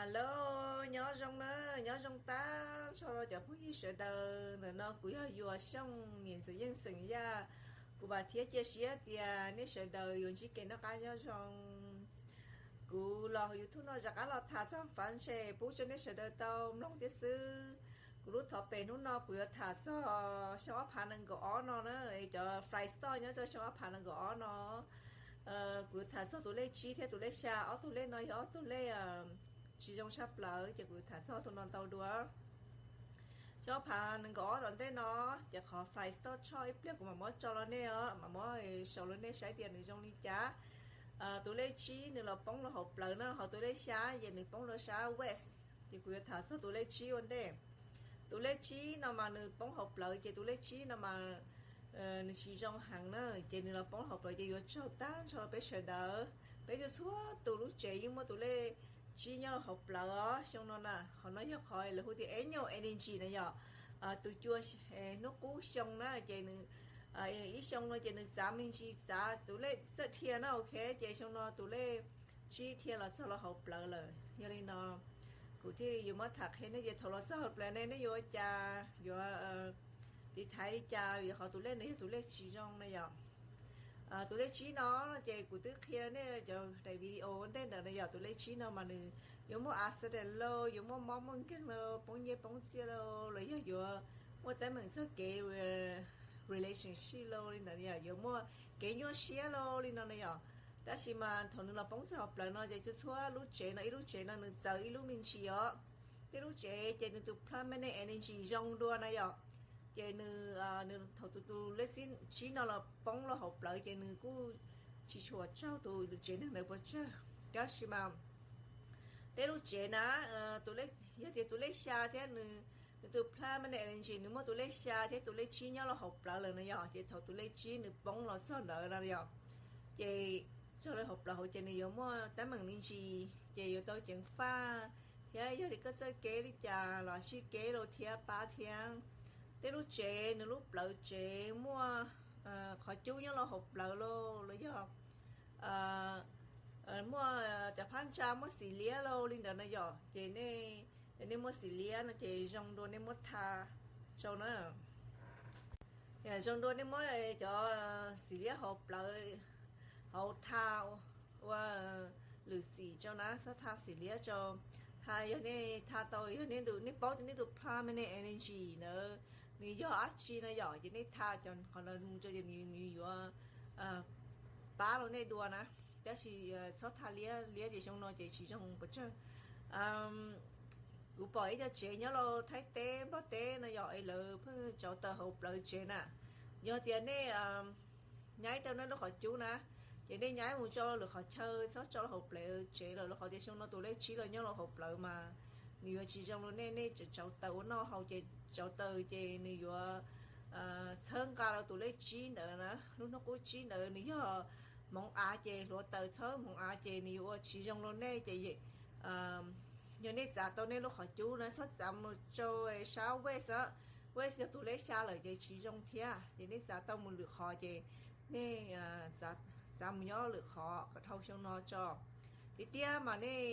Hello, nyob zoo na, nyob zoo tag nrho cov phooj ywg sawv daws. Ntawm no kuv yog Yuav Xyooj niam ntxawm Yeej xeem Yaj. Kuv vam thiab cia siab tias nej sawv daws yuav ntsib kev noj qab nyob zoo. Kuv los hauv YouTube no rov qab los tham txog fav ntshe pub rau nej sawv daws tau mloog thiab xwb. Kuv lub thov pem hnub no kuv yuav tham txog xyoo ob phav nees nkaum ob no na, cov Fly Stock nyob rau xyoo ob phav nees nkaum ob no. Kuv yuav tham txog tus lej tsib thiab tus lej xya, ob tug lej no yog ob tug lej tsis zoo tshaj plaws, ces kuv yuav tham txog tus no ntau dua. Xyoo ob phav nees nkaum ob tom ntej no, ces qhov Fly Stock Chart ib pliag kuv mam muab tso rau nej os, mam muab sau rau nej saib tias nws zoo li cas. Tus lej tsib nws los poob rau hauv plawv no, ho tus lej xya ces nws poob rau sab west, ces kuv yuav tham txog tus lej tsib ua ntej. Tus lej tsib no mas nws poob hauv plawv, ces tus lej tsib no mas nws tsis zoo heev na, ces nws los poob hauv plawv ces yuav tsaug tag nrho peb sawv daws. Peb txhua txhua tus lub tsev yeej muaj tus lej tsib nyob rau hauv plawv os. Xyoo no na, qhov no yog qhov lawv hu tias annual energy na yom, tus cua hnub qub xyoo na, ces nws ib xyoo no ces nws txav me ntsis, txav tus lej txawj dhia na, ok, ces xyoo no tus lej tsib dhia los txog rau hauv plawv lawm. Yog li no kuv thiaj yuav muab tham qhia nej tias thaum los txog hauv plawv ne nej yuav ua cas, yuav tiv thaiv li cas, vim qhov tus lej no yog tus lej tsis zoo na yom. Tus lej tsib no ces kuv twb qhia nej cov daim video ua ntej ntawd na yom. Tus lej tsib no mas nws yuav muaj accident lauj, yuav muaj mob muaj nkeeg lauj, poob nyiaj poob txiaj lauj, los yog yuav muaj teeb meem txog kev relationship lauj li ntawd, yuav muaj kev nyuaj siab lauj li no na yom. Tab sis mas thaum nws los poob txog hauv plawv no ces txhua txhua lub tsev no, ib lub tsev no nws txawv ib lub me ntsis os. Tej lub tsev ces nws tus permanent energy zoo dua na yom. Ces nws, nws thaum tus, tus lej tsib no los poob rau hauv plawv ces nws kuj tsis tshua tsaug tus tsev neeg ntawd puas tsawg. Tab sis mas tej lub tsev na, tus lej, yog tias tus lej xya thiab nws, nws tus permanent energy nws muaj tus lej xya thiab tus lej tsib nyob rau hauv plawv lawm na yom, ces thaum tus lej tsib nws poob los txog ntawd na yom, ces txog rau hauv plawv hauv ces nws yuav muaj teeb meem me ntsis, ces yuav tau ceev faj, thiab yog li koj txawj kev li cas los sib kev lauj thiab pab thiab. Tej lub tsev nws lub plawv tsev muaj qhov cub nyob rau hauv plawv lauj, los yog muaj cov phab ntsa muaj xim liab lauj li ntawd na yom, ces nej, nej muaj xim liab no ces zoo dua nej muab tha rau na. Zoo dua nej muab cov xim liab hauv plawv, hauv tha ua lwm xim rau na, txhob tha xim liab rau. Tha, yog nej tha tau, yog nej, nej paub tias nej tus permanent energy ntawd nws yog dab tsi no yom, ces nej tha cov qhov no mus rau ces nws yuav pab rau nej dua na. Tab sis txhob tha liab, liab ces xyoo no ces tsis zoo pes tsawg. Kuv pom ib co tsev nyob rau Thaib teb, Nplog teb no yom, es lawv pheej tsau taws hauv plawv tsev na. Yog tias nej nyaib tau nej lub qhov cub na, ces nej nyaib mus rau lwm qhov chaw, txhob tsau hauv plawv tsev lawm, rau qhov tias xyoo no tus lej tsib los nyob rau hauv plawv mas nws yuav tsis zoo rau nej, nej tsau taws ua noj haus ces tsau taws ces nws yuav txhawb nqa rau tus lej tsib ntawd na, lub hnub qub tsib ntawd nws yog hmoov av ces hluav taws txhawb hmoov av ces nws yuav ua tsis zoo rau nej ces yog nej txav tau nej lub qhov cub na, txhob txav mus rau sab west, west yog tus lej xya lawm ces tsis zoo thiab, ces nej txav tau mus lwm qhov ces nej txav mus nyob lwm qhov kom dhau xyoo no tso. Tiag tiag mas nej,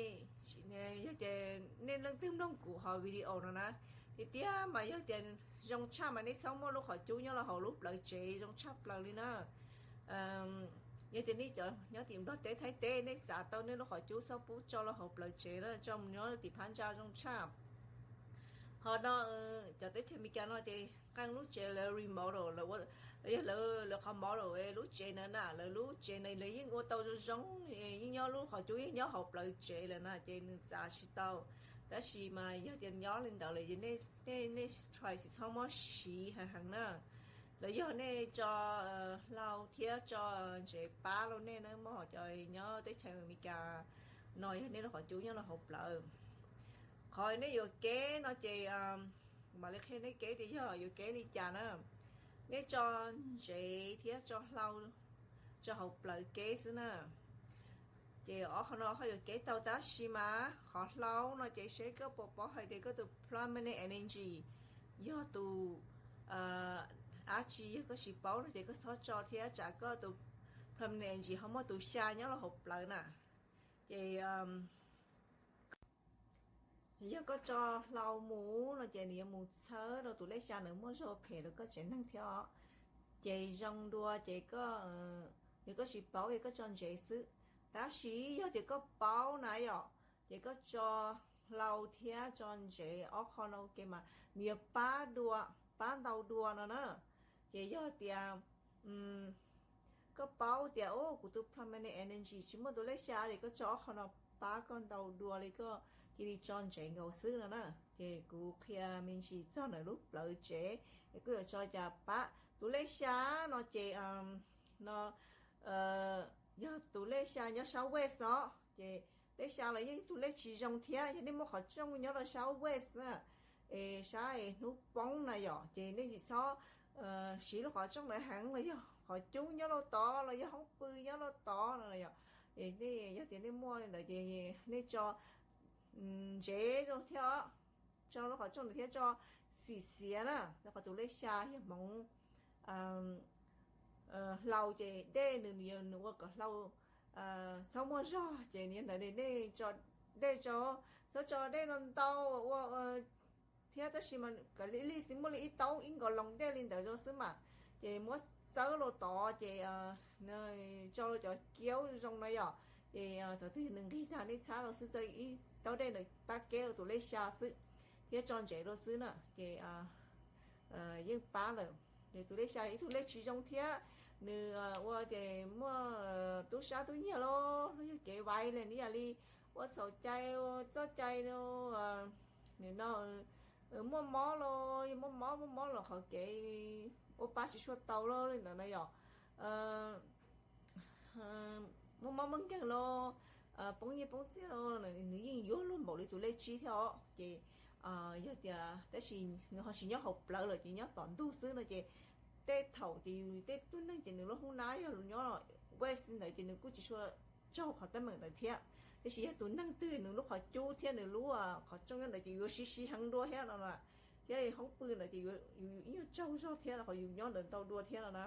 yog tias nej leej twg mloog kuv qhov video no na, tiag tiag mas yog tias zoo tshaj mas nej txhob muaj lub qhov cub nyob rau hauv lub plawv tsev zoo tshaj plaws li na. Yog tias nej cov nyob tim Nplog teb, Thaib teb, nej txav tau nej lub qhov cub txhob pub tsau rau hauv plawv tsev na, tsau mus nyob tim phab ntsa zoo tshaj. Ho no cov teb chaws Amelikas no ces qee lub tsev lawv remodel, lawv yog lawv qhov model lub tsev ntawd na, lawv lub tsev ntawd lawv yeej ua tau zoo zoo, yeej nyob lub qhov cub yeej nyob hauv plawv tsev lawm na, ces nws txav tsis tau. Tab sis mas yog tias nyob li ntawd lawm, nej, nej try tsis txhob muab siv heev heev na. Los yog nej tso hlau thiab tso ntsev pab rau nej na, muaj cov nyob teb chaws Amelikas no yog nej lub qhov cub nyob rau hauv plawv. Qhov nej yuav kev no ces mam li qhia nej kev tias yog yuav kev li cas na. Nej tso ntsev thiab tso hlau rau hauv plawv kev xwb na. Ces ob qho no ho yuav kev tau, tab sis mas qhov hlau no ces seb koj puas paub hais tias koj tus permanent energy yog tus dab tsi, yog koj tsis paub no ces koj txhob tso thiab, tsam koj tus permanent energy ho muaj tus xya nyob rau hauv plawv na. Ces Yog koj tso hlau mus no ces nws yuav mus txhawb rau tus lej xya ntawd muaj zog phem rau koj tsev neeg thiab os. Ces zoo dua ces koj, yog koj tsis paub ces koj tso ntsev xwb. Tab sis yog tias koj paub na yom, ces koj tso hlau thiab tso ntsev ob qho no ua ke mas nws yuav pab dua, pab ntau dua no na. Ces yog tias koj paub tias kuv tus permanent energy tsis muaj tus lej xya ces koj tso ob qho no pab koj ntau dua li koj cia li tso ntsev nkaus xwb no na. Ces kuv qhia me ntsis txog ntawm lub plawv tsev es koj yuav tso cas pab. Tus lej xya no ces no yog tus lej xya nyob sab west os, ces lej xya los yeej tus lej tsis zoo thiab. Yog nej muaj qhov rooj nyob rau sab west na, es sab es hnub poob na yom, ces nej tsis txhob siv lub qhov rooj ntawd heev los yog qhov cub nyob rau tod los yog hoob pw nyob rau tod no yom. Nej yog tias nej muaj li ntawd ces nej tso ntsev rau thiab os, tso lub qhov rooj ntawd thiab tso xim xiav na, rau qhov tus lej xya yog hmoov hlau ces dej nws, nws ua kom hlau txhob muaj zog ces yog ntawd nej tso dej tso, txhob tso dej no ntau ua thiab, tab sis mas kom li muaj li ib taub ib nkaus loos dej li ntawd rau xwb mas. Ces muab txawb rau tod ces tso rau cov kiaub zoo no yom. Ces thaum twg nws nqig tag nej txhab rau xwb, txawb ib taub dej ntawd pab keb rau tus lej xya xwb thiab tso ntsev rau xwb na ces yeej pab lawm. Ces tus lej xya ib tug lej tsis zoo thiab, nws ua ces muaj tub sab tub nyiag los los yog kev vais li, nws yam li ua txhaum cai, txoj cai no, muaj mob los, muaj mob muaj mob los qhov kev ua pa tsis tshua tau los li ntawd na yom. Muaj mob muaj nkeeg los, poob nyiaj poob txiaj los, nws yeej yuav luag npaum li tus lej tsib thiab os. Ces yog tias tab sis nws ho tsis nyob hauv plawv lawm ces nyob tom ntug xwb no ces tej thaum ces tej tug neeg ces nws lub hoob nab yog nyob west ntawd ces nws kuj tsis tshua raug qhov teeb meem ntawd thiab. Tab sis yog tus neeg twg nws lub qhov cub thiab nws lub qhov rooj nyob ntawd ces yuav siv siv heev dua thiab no, thiab hoob pw ntawd ces yuav ib nyuag tsaug zog thiab los qhov yus nyob ntawd ntau dua thiab no na.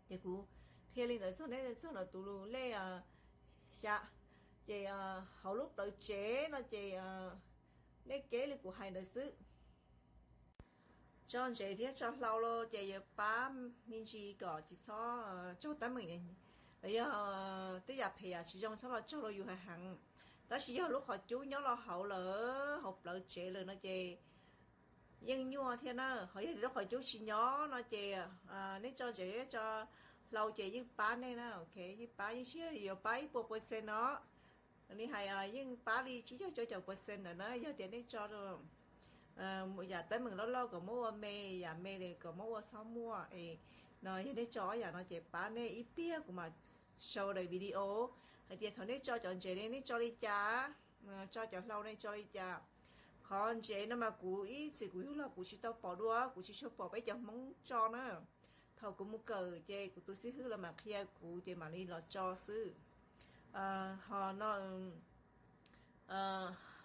Ces kuv qhia li ntawd txog neb txog ntawm tus lej xya. Ces hauv lub plawv tsev no ces nej keb li kuv hais ntawd xwb. Tso ntsev thiab tso hlau los ces yuav pab me ntsis kom tsis txhob raug teeb meem los yog tej yam phem yam tsis zoo txhob los raug rau yus heev heev. Tab sis yog lub qhov cub nyob los hauv lawm, hauv plawv tsev lawm no ces yeej nyuaj thiab na. Ho yog lub qhov cub tsis nyob no ces nej tso ntsev tso hlau ces yeej pab nej na, ok, yeej pab, yeej tsis yog yuav pab ib puas percent no. Li hais yeej pab li tsib caug cuaj caum percent ntawd na, yog tias nej tso yam teeb meem loj loj kom muab ua me, yam me kom muab ua txhob muaj no, yog nej tso ob yam no ces pab nej ib pliag kuv mam sau daim video hais tias thaum nej tso cov ntsev ne nej tso li cas, tso cov hlau ne tso li cas. Qhov ntsev no mas kuv ib txwm kuv yug los kuv tsis tau pom dua, kuv tsis tshua pom peb cov Hmoob tso na. Thaum kuv mus kawm ces kuv tus xib hwb los mam qhia kuv ces mam li los tso xwb. Ho no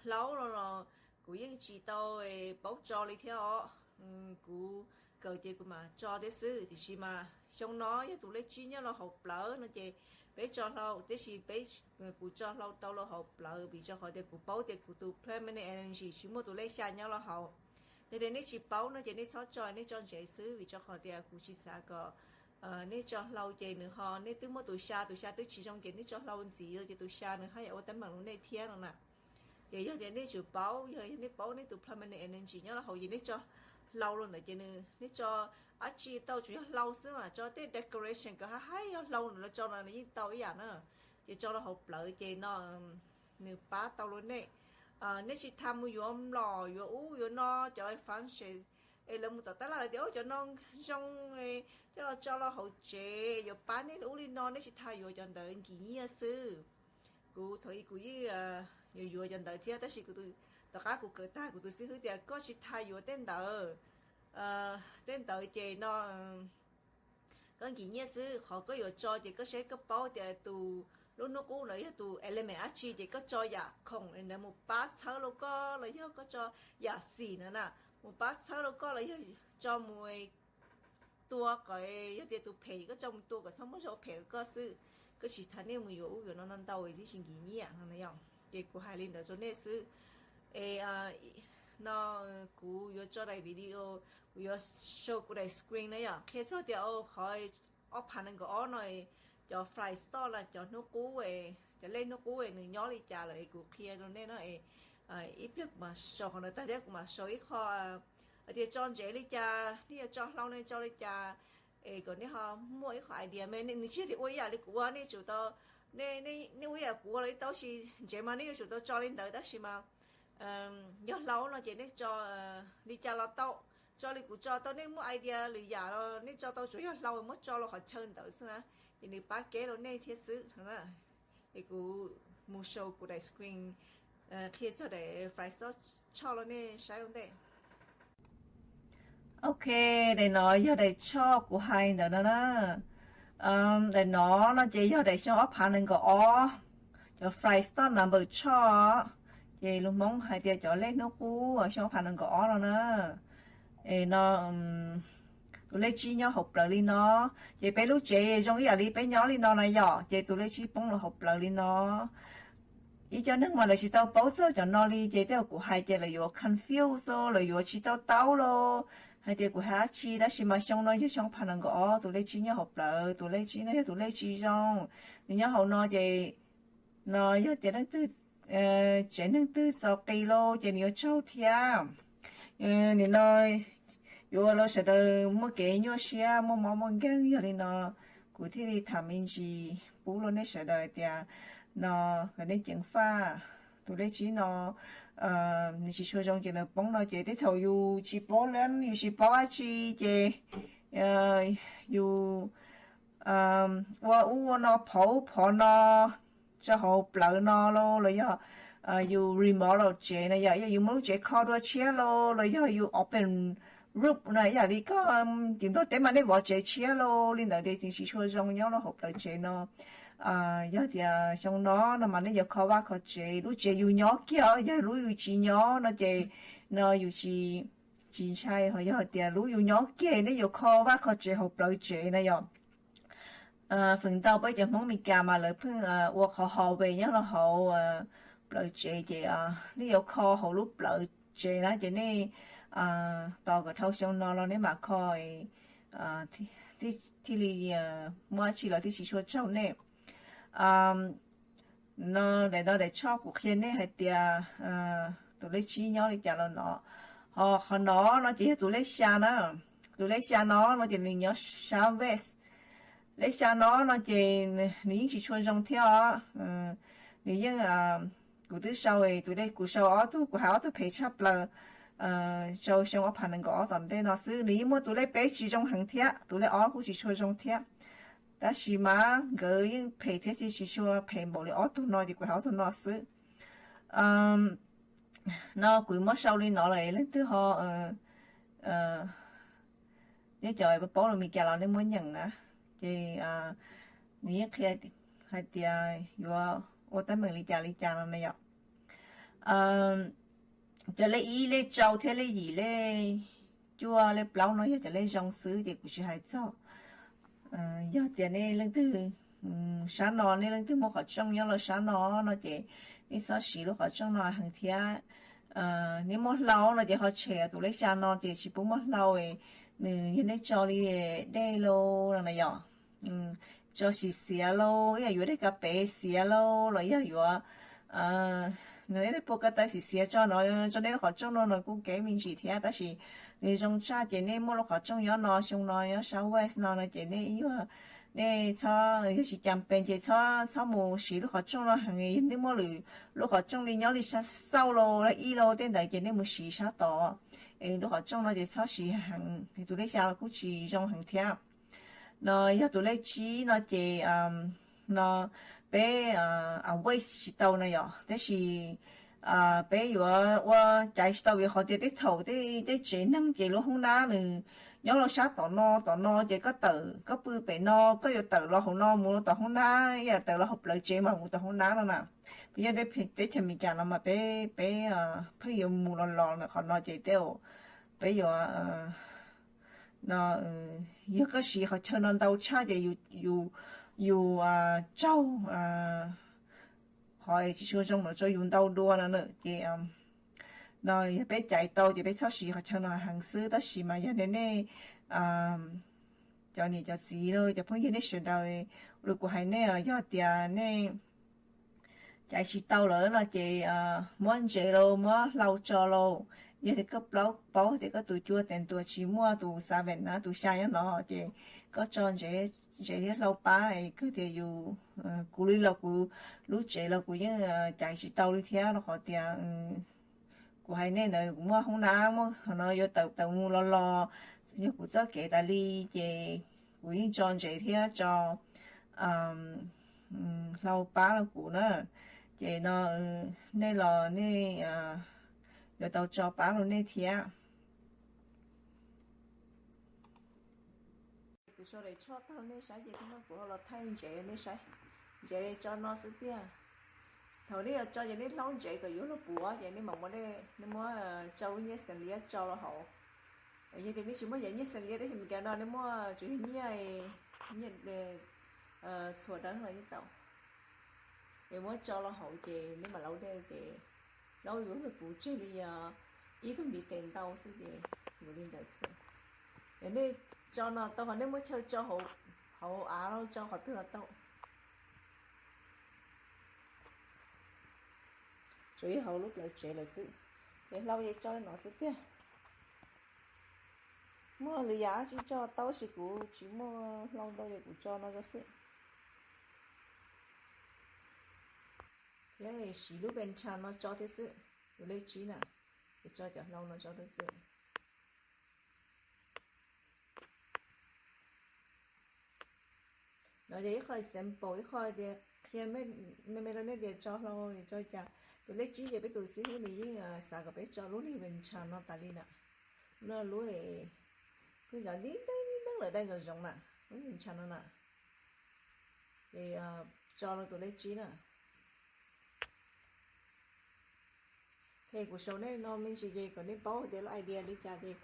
hlau no los kuv yeej tsis tau paub tso li thiab os. Kuv kawm ces kuv mam tso thiab xwb, tiam sis mas xyoo no yog tus lej tsib nyob rau hauv plawv no ces peb tso hlau, tiam sis peb, kuv tso hlau tau rau hauv plawv vim rau qhov tias kuv paub tias kuv tus permanent energy tsis muaj tus lej xya nyob rau hauv. Yog tias nej tsis paub no ces nej txhob tso, nej tso ntsev xwb vim rau qhov tias kuv tsis xav kom nej tso hlau ces nws ho, nej twb muaj tus xya, tus xya twb tsis zoo ces nej tso hlau ntxiv ces tus xya nws haj yam ua teeb meem rau nej thiab no na. Ces yog tias nej tsuas paub, yog nej paub nej tus permanent energy nyob rau hauv ces nej tso hlau los ntawd ces nws, nej tso dab tsi tau tsuas yog hlau xwb mas, tso tej decoration kom haib haib yog hlau ntawd los tso no nws yeej tau ib yam na. Ces tso rau hauv plawv ces no nws pab tau rau nej. Nej tsis tas mus yuav mlom yuav ub yuav no cov function es lawv mus tom tab laj lawv tias cov no zoo, coj los tso rau hauv tsev yuav pab nej li ub li no, nej tsis tas yuav cov ntawd nkim nyiaj xwb. Kuv thaum ub kuv yeej yuav yuav cov ntawd thiab tab sis tom qab kuv kawm tag kuv tus xib hwb tias koj tsis tas yuav tej ntawd, tej ntawd ces no koj nkim nyiaj xwb, qhov koj yuav tso ces koj saib koj paub tias tus lub hnub qub ntawd yog tus element dab tsi ces koj tso yam khoom ntawd mus pab txhawb rau koj los yog koj tso yam xim ntawd na, mus pab txhawb rau koj los yog tso mus tua kom, yog tias tus phem koj tso mus tua kom txhob muaj zog phem rau koj xwb. Koj tsis tas nej mus yuav ub yuav no no ntau tib si nkim nyiaj no na yom. Ces kuv hais li ntawd rau nej xwb. Es no kuv yuav tso daim video, kuv yuav show kuv daim screen na yom, qhia txog tias qhov ob phav nees nkaum ob no cov flight stop los cov hnub qub, cov lej hnub qub nws nyob li cas lawm es kuv qhia rau nej no. Ib pliag kuv mam sau qhov ntawd tag thiab kuv mam sau ib qho hais tias tso ntsev li cas, nej yuav tso hlau nej tso li cas, es kom nej ho muaj ib qho idea me. Nws tsis yog tias ua ib yam li kuv ua, nej tsum tau, nej ua ib yam kuv ua los tau, tab sis ntsev mas nej yuav tsum tau tso li ntawd, tab sis mas yog hlau no ces nej tso li cas los tau, tso li kuv tso tau, nej muaj idea lwm yam los nej tso tau, tsuas yog hlau muab tso rau qhov chaw ntawd xwb na, ces nws pab kev rau nej thiab xwb. Es kuv mus show kuv daim screen qhia txog daim flight stop choj rau nej saib ua ntej. Ok, daim no yog daim choj kuv hais ntawd no na. Daim no no ces yog daim xyoo ob phav nees nkaum ob, cov flight stop number choj, ces lus Hmoob hais tias cov lej hnub qub xyoo ob phav nees nkaum ob no na. Es no tus lej tsib nyob hauv plawv li no, ces peb lub tsev zoo ib yam li peb nyob li no na yom, ces tus lej tsib poob los hauv plawv li no. Ib co neeg mas lawv tsis tau paub txog cov no li ces tej zaum kuv hais ces lawv yuav confuse, lawv yuav tsis tau taub los hais tias kuv hais dab tsi, tab sis mas xyoo no yog xyoo ob phav nees nkaum ob tus lej tsib nyob hauv plawv, tus lej tsib no yog tus lej tsib zoo, nws nyob hauv no ces no yog tias leej twg, tsev neeg twg txaus qis lauj ces nws yuav tsaug thiab. Nim no yuav ua rau sawv daws muaj kev nyuaj siab muaj mob muaj nkeeg, yog li no kuv thiaj li tham me ntsis pub rau nej sawv daws tias no kom nej ceev faj. Tus lej tsib no nws tsis tshua zoo ces nws poob no ces tej thaum yus tsis paub leej, yus tsis paub dab tsi ces yus ua ub ua no, phov ub phov no rau hauv plawv no lauj, los yog yus remodel tsev na yom, yog yus muab lub tsev kho dua tshiab lauj, los yog yus open roof no, ib yam li koj tim Nplog teb mas nej vov tsev tshiab lauj, li ntawd ces tsis tshua zoo nyob rau hauv plawv tsev no. Yog tias xyoo no no mas nej yuav kho vaj kho tsev, lub tsev yus nyob kiag, yog lub yus tsis nyob no ces no yus tsis, tsis ntshai, ho yog tias lub yus nyob kiag nej yuav kho vaj kho tsev hauv plawv tsev na yom. Feem ntau peb cov Hmoob Meskas mas lawv pheej ua qhov hallway nyob rau hauv plawv tsev ces nej yuav kho hauv lub plawv tsev na ces nej tos kom dhau xyoo no los nej mam kho thiaj li muaj dab tsi los thiaj tsis tshua tsaug nej. No daim no daim choj kuv qhia nej hais tias tus lej tsib nyob li cas los no. Ho qhov no no ces yog tus lej xya na. Tus lej xya no no ces nws nyob sab west. Lej xya no no ces nws yeej tsis tshua zoo thiab os. Nws yeej, kuv twb sau, tus lej, kuv sau ob tug, kuv hais ob tug phem tshaj plaws rau xyoo ob phav nees nkaum ob tom ntej no xwb. Nws yeej muaj tus lej peb tsis zoo heev thiab, tus lej ob kuj tsis tshua zoo thiab. Tab sis mas nkawd yeej phem thiab, tsis tshua phem npaum li ob tug no ces kuv hais ob tug no xwb. No kuv muab sau li no lawm, leej twg ho, nej cov paub lus Meskas los nej muab nyeem na. Ces nws yeej qhia hais tias yuav ua teeb meem li cas li cas no na yom. Cov lej ib, lej rau thiab lej yim, lej cuaj, lej plaub no yog cov lej zoo xwb ces kuv tsis hais txog. Yog tias nej leej twg sab no, nej leej twg muaj qhov rooj nyob rau sab no no ces nej txhob siv lub qhov rooj no heev thiab. Nej muaj hlau no ces ho tshem tus lej xya no ces tsis pub muaj hlau, nws yog nej tso li dej lauj no na yom, tso xiv xiav lauj, yog yuav dej kas pev xiav lauj los yog yuav no, nej pua ko taw xiv xiav tso no, tso nej lub qhov rooj no no kuj kev me ntsis thiab, tab sis nws zoo tshaj ces nej muaj lub qhov rooj nyob no, xyoo no nyob sab west no no ces nej yuav, nej txhob, yog tsis cas pes ces txhob, txhob mus siv lub qhov rooj no heev. Nej muaj lwm lub qhov rooj li nyob li sab xauj lauj, ib lauj tej ntawd ces nej mus siv sab tod. Es lub qhov rooj no ces txhob siv heev, tus lej xya los kuj tsis zoo heev thiab. No yog tus lej tsib no ces no peb west tsis tau na yom, tab sis peb yuav ua caiv tsis tau vim qhov tias tej thaum tej tsev neeg ces lub hoob nab nws nyob rau sab tom no tom no ces koj tawm koj pw pem no koj yuav tawm los hauv no mus rau tom hoob nab, yam tawm los hauv plawv tsev mas mus tom hoob nab no na. Peb nyob teb chaws Amelikas no mas peb, peb pheej yuav mus los los na, qhov no ces tej zaum peb yuav no, yog koj siv qhov chaw no ntau tshaj ces yus, yus tsaug qhov tsis tshua zoo no rau yus ntau dua no na ces No yog peb caiv tau ces peb txhob siv qhov chaw no heev xwb, tab sis mas yog nej, nej cov niam cov txiv los cov phooj ywg nej sawv daws, li kuv hais nej os, yog tias nej caiv tsis tau lawm no ces muab ntsev los muab hlau tso los, yog tias koj paub tias koj tus cua tes ntuas tsis muaj tus xav vem na tus xya nyob no ces koj tso ntsev, ntsev thiab hlau pab es kawg tias yus, kuv li los kuv lub tsev los kuv yeej caiv tsis tau li thiab rau qhov tias kuv hais nej na, kuv muaj hoob nab muaj qhov no yuav tawm tawm mus los los, yog kuv txoj kev tas li ces kuv yeej tso ntsev thiab tso hlau pab rau kuv na. Ces no nej los nej yuav tau tso pab rau nej thiab. Kuv sau daim tshoj tag rau nej saib ces thaum no kuv ho los thaij ntsev rau nej saib. Ntsev tso no xwb tiag. Thaum nej yuav tso ces nej hlaub ntsev kom yuav luag puav ces nej mam muab, nej muab tso lub nyiaj xees liab tso los hauv. Yog tias nej tsis muaj yam nyiaj xees liab tab sis Meskas no nej muaj tsuas yog nyiaj, nyiaj txhua dawb los yeej tau. Es muab tso los hauv ces nej mam laub dej ces laub yuav luag puav tsawg li ib tug ntiv tes ntau xwb ces yuav li ntawd xwb. Yog nej tso no tau qhov nej muab chaw tso hauv av los tso qhov twg los tau. Tsuas yog hauv lub plawv tsev lawm xwb. Ces hlau ces tso li no xwb tiag. Muaj lwm yam tsis tso tau tab sis kuv tsis muaj hlau ntau ces kuv tso no tso xwb. Thiab siv lub venture no tso thiab xwb, tus lej tsib na, es tso cov hlau no tso thiab xwb. No yog ib qho example, ib qho tias qhia me me rau nej tias tso hlau tso cas. Tus lej tsib ces peb tus xib hwb nws yeej xav kom peb tso lub niag venture no tas li na. No lub, lub zov ntib nteeb ntib nteeb lawm dai zoo zoo na, lub venture no na. Ces tso rau tus lej tsib na. Ok, kuv sau nej no me ntsis ces kom nej paub tias lub idea li cas ces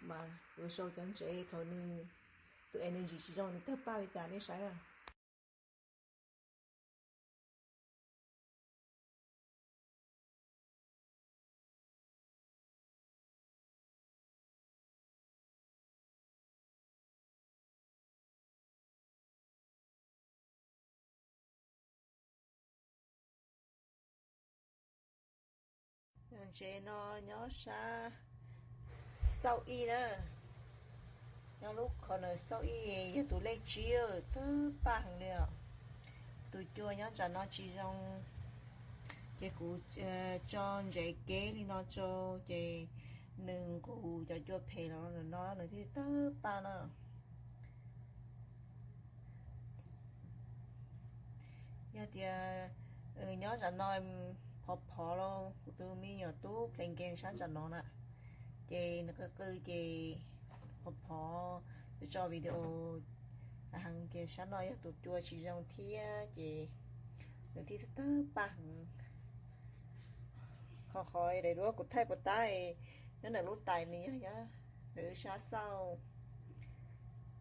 mas kuv sau cov ntsev thaum nws tus energy tsis zoo nws tawg paj li cas nej saib na. Ntsev no nyob sab south east na, nyob lub corner south east, yog tus lej tsib tawg paj heev li os. Tus cua nyob nram no tsis zoo, ces kuv tso ntsev kev li no rau ces nws nqus cov cua phem los no nws thiaj tawg paj na. Yog tias nyob nram no phov phov los kuv tus me nyuam tub plees kees sab nram no na, ces nws qw qw ces phov phov tso video heev ces sab no yog tus cua tsis zoo thiab ces nws thiaj tawg paj heev. Ho qhov daim duab kuv thaij puas tab nyob ntawm lub tais nws yog nyob ntawm sab south,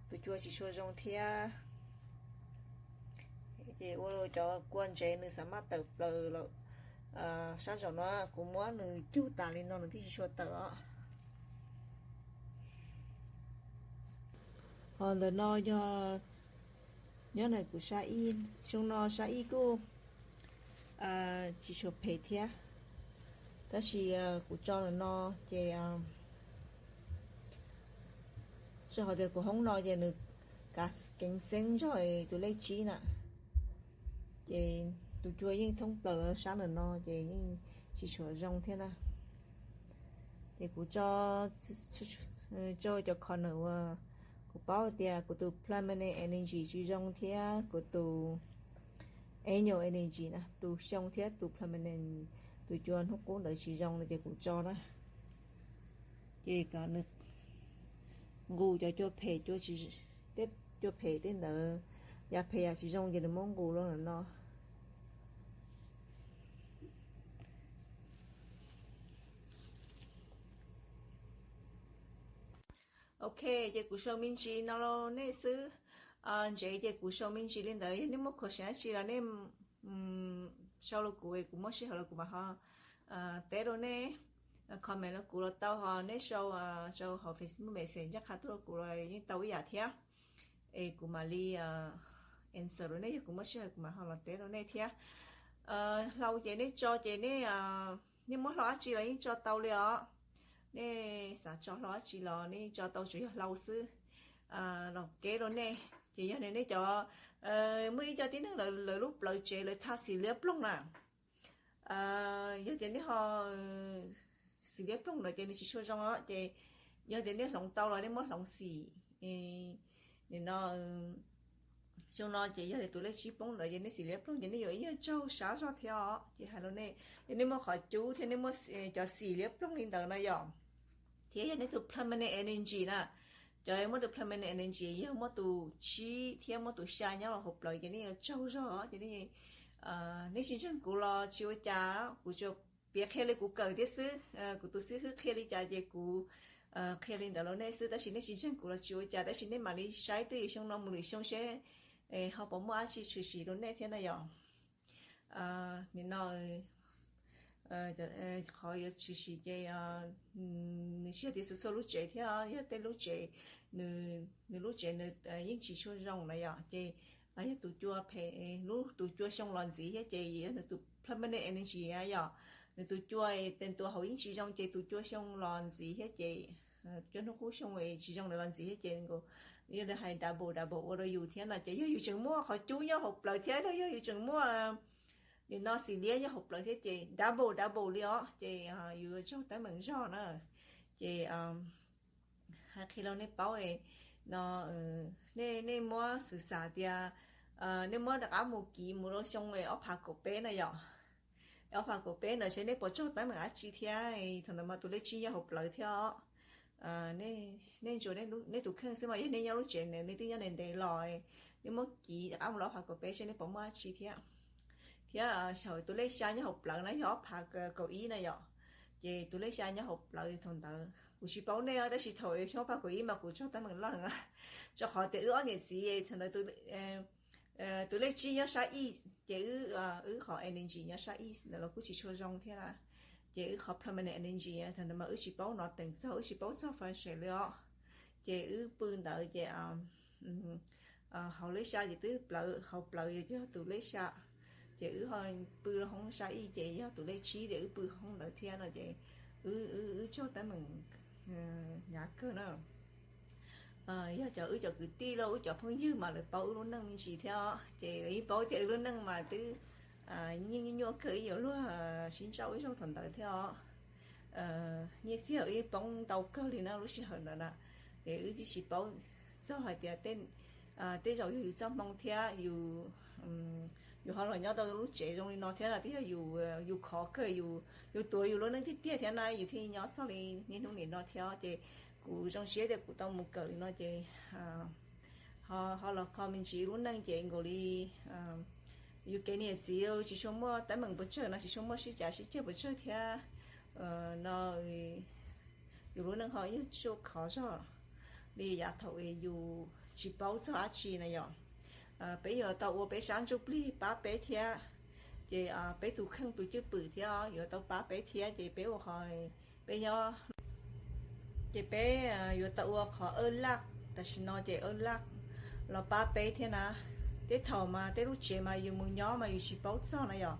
tus cua tsis tshua zoo thiab. Ces ua rau cov kua ntsev nws xav maj tawm plaws lawm. Sab nraum no kuv muab nws cug tas li no nws thiaj tsis tshua tawm os. Ho ntawm no yog nyob ntawm kuv sab ib, xyoo no sab ib kuj tsis tshua phem thiab, tab sis kuv tso ntawm no ces tso qhov tias kuv hoob no ces nws kav keev xeeb zog tus lej tsib na, ces tus cua yeej thoob plaws los sab ntawm no ces yeej tsis tshua zoo thiab na. Ces kuv tso, tso cov corner uas kuv paub tias kuv tus permanent energy tsis zoo thiab kuv tus annual energy na, tus xyoo thiab tus permanent, tus cua hnub qub ntawd tsis zoo no ces kuv tso na. Ces kom nws nqus cov cua phem, cua phem tej ntawd, yam phem yam tsis zoo ces nws muab nqus los ntawm no. Ok, ces kuv sau me ntsis no rau nej xwb. Ntsev ces kuv sau me ntsis li ntawd, yog nej muaj question dab tsi los nej sau rau kuv, kuv muaj sij hawm los kuv mam ho teb rau nej. comment rau kuv los tau, ho nej sau rau hauv Facebook Messenger qha tuaj rau kuv los yeej tau ib yam thiab. Es kuv mam li answer rau nej, yog kuv muaj sij hawm kuv mam ho los teb rau nej thiab. Hlau ces nej tso ces nej, nej muab hlau dab tsi los yeej tso tau li os. Nej xav tso hlau dab tsi los nej yeej tso tau, tsuas yog hlau xwb. Los kev rau nej ces yog nej cov, muaj ib co tib neeg lawv lub plawv tsev lawv tha xim liab ploog na. Yog tias nej ho xim liab ploog ntawd ces nws tsis tshua zoo os, ces yog tias nej hloov tau los nej muab hloov xim. Nim no xyoo no ces yog tias tus lej tsib poob ntawd ces nej xim liab ploog ces nej yuav ib nyuag tsaug sab zog thiab os. Ces hais rau nej, yog nej muaj qhov cub thiab nej muaj cov xim liab ploog li ntawd na yom, thiab yog nej tus permanent energy na, cov muaj tus permanent energy yog muaj tus tsib thiab muaj tus xya nyob los hauv plawv ces nej yuav tsaug zog ces nej, nej tsis ntseeg kuv los tsis ua cas, kuv tsuas piav qhia li kuv kawm thiab xwb. Kuv tus xib hwb qhia li cas ces kuv qhia li ntawd rau nej xwb, tab sis nej tsis ntseeg kuv los tsis ua cas, tab sis nej mam li saib twj ywm xyoo no mus lwm xyoo seb ho puas muaj dab tsi tshwm sim rau nej thiab na yom. Nim no qhov yuav tshwm sim ces nws tsis yog tias txhua txhua lub tsev thiab, yog tej lub tsev nws lub tsev nws yeej tsis tshua zoo na yom, ces yog tus cua phem, lub tus cua xyoo los ntxiv thiab ces yog nws tus permanent energy yom, nws tus cua tes tua hauv yeej tsis zoo ces tus cua xyoo los ntxiv thiab ces cua hnub qub xyoo tsis zoo los ntxiv thiab ces yog li hais double double ua rau yus thiab no ces yog yus tseem muaj qhov cub nyob hauv plawv thiab los yog yus tseem muaj nim no xim liab nyob hauv plawv thiab ces double double li os ces yus yuav tsaug teeb meem zog na. Ces hais qhia rau nej paub no, nej, nej muab xwm xam tias nej muab rov qab mus kiv mus rau xyoo ob phav kaum peb na yom. Ob phav kaum peb ntawd seb nej puas tsaug teeb meem dab tsi thiab, thaum ntawd mas tus lej tsib nyob hauv plawv thiab os. Nej ntsuas nej tus kheej xwb mas yog nej nyob lub tsev nws twb nyob ntev ntev los, nej muab kiv rov qab mus rau ob phav kaum peb seb nej puas muaj dab tsi thiab. Thiab xyaum tus lej xya nyob hauv plawv na yog ob phav kaum ib na yom. Ces tus lej xya nyob hauv plawv thaum ntawd kuv tsis paub nej os, tab sis thaum xyoo ob phav kaum ib mas kuv tsaug teeb meem loj heev, rau qhov tias wb ob niam txiv thaum ntawd tus lej tsib nyob sab east ces wb, wb qhov energy nyob sab east ntawd los kuj tsis tshua zoo thiab na. Ces wb qhov permanent energy thaum ntawd mas wb tsis paub nov teem txog, wb tsis paub txog feng shui li os. Ces wb pw ntawd ces hauv lej xya ces twb plawv, hauv plawv yog tus lej xya, ces wb ho pw hoob sab east ces yog tus lej tsib ces wb pw hoob ntawd thiab no ces wb, wb tsaug teeb meem hnyav kawg na. Yog cov wb cov kwv tij los wb cov phooj ywg mas lawv paub wb lub neej me ntsis thiab os, ces lawv yeej paub tias wb lub neej mas twb yeej nyuaj nyuaj kawg, ib yuav luag sib ntsauj ib zaug thaum ntawd thiab os. Nyiaj txiag wb poob ntau kawg li na lub sij hawm ntawd na, es wb tsis paub txog hais tias tej zaum yog yus txoj hmoo thiab yus, yus ho los nyob tau lub tsev zoo li no thiab no twb yog yus, yus khov kawg, yus tuav yus lub neej tiag tiag thiab na yus thiaj nyob txog li niaj hnub nim no thiab. Ces kuv zoo siab tias kuv tau mus kawm li no ces ho, ho los kho me ntsis lub neej ces nkaus li yus kev niam txiv tsis tshua muaj teeb meem puas tsawg no, tsis tshua muaj sib cav sib ceg puas tsawg thiab no. Yus lub neej ho ib nyuag tsuj khov zog li yav thaum yus tsis paub txog dab tsi na yom. Peb yuav tau ua peb sab ntsuj plig pab peb thiab, ces peb tus kheej tus cwj pwm thiab yuav tau pab peb thiab, ces peb ua qhov, peb nyob ces peb yuav tau ua qhov ub laj, tam sim no ces ub laj los pab peb thiab na. Tej thaum mas tej lub tsev mas yus mus nyob mas yus tsis paub txog na yom.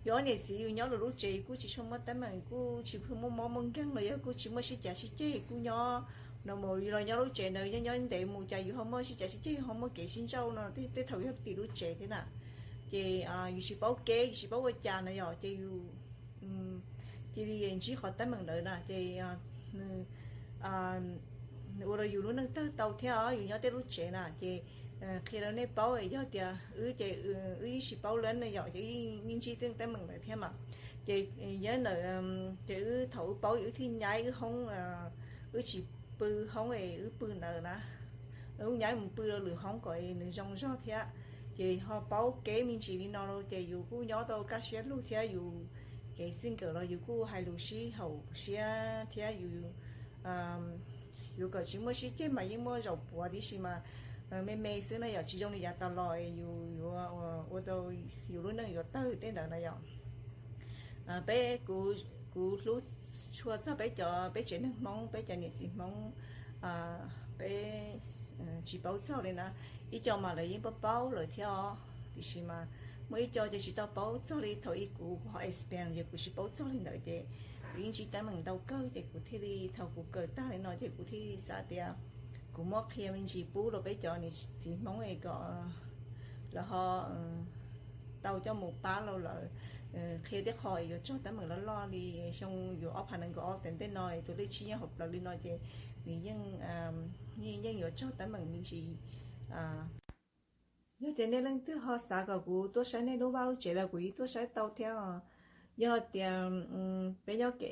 Yus ob niam txiv yus nyob lwm lub tsev yus kuj tsis tshua muaj teeb meem, kuj tsis pheej muaj mob muaj nkeeg los yog kuj tsis muaj sib cav sib ceg, kuj nyob no mus los nyob lub tsev ntawd nyob nyob ntev mus cas yus ho muaj sib cav sib ceg, yus ho muaj kev sib ntsauj no, tej thaum yog tim lub tsev thiab na. Ces yus tsis paub kev, yus tsis paub ua cas na yom, ces yus cia li ntsib qhov teeb meem ntawd na ces nws ua rau yus lub neej tawg tau thiab os. Yus nyob tej lub tsev na ces qhia rau nej paub, yog tias wb ces wb yeej tsis paub lawm na yom, ces wb yeej ntsib tej teeb meem ntawd thiab mas. Ces yog ntawm, ces wb thaum wb paub wb thiaj nyaib wb hoob, wb tsis pw hoob es wb pw ntawd na, wb nyaib mus pw rau lwm hoob kom nws zoo zog thiab. Ces ho paub kev me ntsis li no ces yus kuj nyob tau kaj siab lug thiab, yus kev txij nkawm los yus kuj hais lus sib haum siab thiab yus, yus kom tsis muaj sib ceg mas yeej muaj zaum puav tib si mas me me xwb na yom, tsis zoo li yav tas los yus yuav ua tau yus lub neej yuav tawg tej ntawd na yom. Peb, kuv, Kuv hlub tshua txog peb cov, peb tsev neeg Hmoob, peb cov niam txiv Hmoob, peb tsis paub txog li na. Ib co mas lawv yeej paub paub lawm thiab os, tiam sis mas muaj ib co ces tsis tau paub txog li. Thaum ub kuv ho expand ces kuv tsis paub txog li ntawd ces kuv yeej ntsib teeb meem ntau kawg ces kuv thiaj li, thaum kuv kawm tag li no ces kuv thiaj li xav tias kuv muab qhia me ntsis pub rau peb cov niam txiv Hmoob es kom lawv ho tau coj mus pab rau lawv, qhia tej qho yuav raug teeb meem loj loj li xyoo yuav ob phav nees nkaum ob tas ntej no tus lej tsib yeej hauv plawv li no ces nws yeej, yeej yuav raug teeb meem me ntsis. Yog tias nej leej twg ho xav kom kuv tuaj saib nej lub vaj lub tsev los kuv yeej tuaj saib tau thiab os. Yog tias peb nyob kev,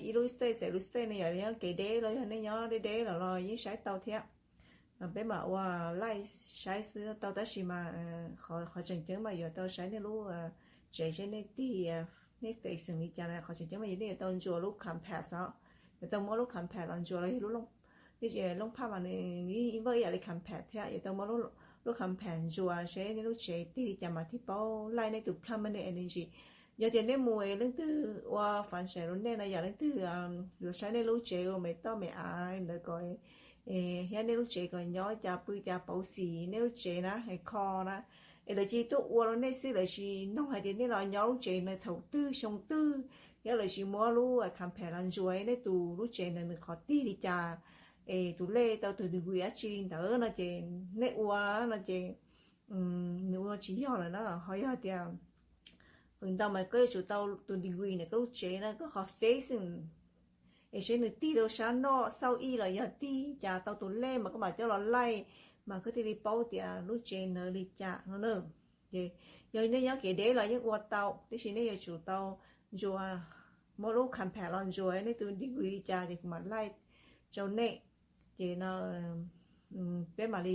ib lub state txawm lub state no yog nyob kev deb los yog nej nyob deb deb los los yeej saib tau thiab. Peb mam ua live saib xwb tau tab sis mas qhov tseem ceeb mas yuav tau saib nej lub tsev seb nej tig, nej fix li cas na. Qhov tseem ceeb mas yog nej yuav tau ntsuas lub compass os, yuav tau muab lub compass los ntsuas los yog lub looj phaj mas nws vaj ib yam li compass thiab, yuav tau muab lub compass ntsuas seb nej lub tsev tig li cas mas thiaj paub laij nej tus permanent energy. Yog tias nej mus leej twg ua fun save rau nej no yog leej twg yuav saib nej lub tsev ua me toj me av ntawd kom thiab nej lub tsev kom nyob li cas pw cas pauv xis nej lub tsev na es kho na, es lawv cia li tuaj ua rau nej xwb, lawv tsis noog hais tias nej los nyob lub tsev no thaum twg xyoo twg, thiab lawv tsis muab lub compass los ntsuas nej tus lub tsev ntawd nws qhov tig li cas es tus lej tau tus degree dab tsi li ntawd no ces nej ua no ces nws ua tsis yog lawm na. Ho yog tias feem ntau mas koj yuav tsum tau tus degree ntawm koj lub tsev na, koj qhov facing es seb nws tig rau sab noj xauj ib los yog tig cas tau tus lej mas koj mam coj los laij mas koj thiaj li paub tias lub tsev ntawd li cas no na. Ces yog nej nyob kev deb los yeej ua tau, tiam sis nej yuav tsum tau ntsuas, muab lub compass los ntsuas nej tus degree li cas ces kuv mam laij rau nej. Ces no peb mam li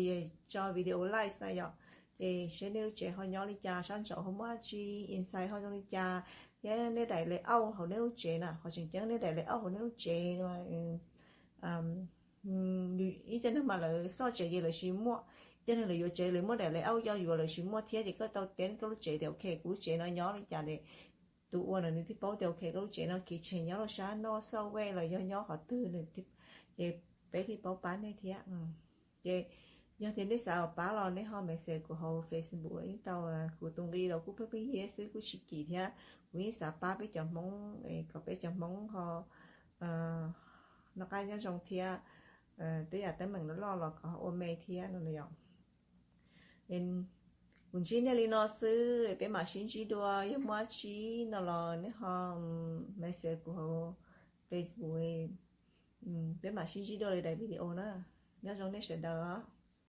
tso video live na yom. Ces seb nej lub tsev ho nyob li cas, sab nraud ho muaj dab tsi, inside ho zoo li cas, thiab nej daim layout hauv nej lub tsev na, qhov tseem ceeb nej daim layout hauv nej lub tsev ib co neeg mas lawv xauj tsev ces lawv tsis muaj, ib co neeg lawv yuav tsev lawv muaj daim layout coj yuav lawv tsis muaj thiab ces koj tau teb koj lub tsev tias ok kuv lub tsev no nyob li cas es tus ua ntawd nws thiaj paub tias ok koj lub tsev no kitchen nyob rau sab noj xauj vaj los yog nyob qhov twg, ces peb thiaj paub pab nej thiab. Ces yog tias nej xav pab los nej ho message kuv hauv Facebook yeej tau, kuv tus nqi los kuj pheej pheej yig xwb kuj tsis kim thiab. Kuv yeej xav pab peb cov Hmoob kom peb cov Hmoob ho noj qab nyob zoo thiab tej yam teeb meem loj loj los kom ho ua me thiab no yom. Kuv ntsib nej li no xwb, peb mam sib ntsib dua, yog muaj dab tsi no los nej ho message kuv hauv Facebook, peb mam sib ntsib dua li daim video na. Nyob zoo nej sawv daws.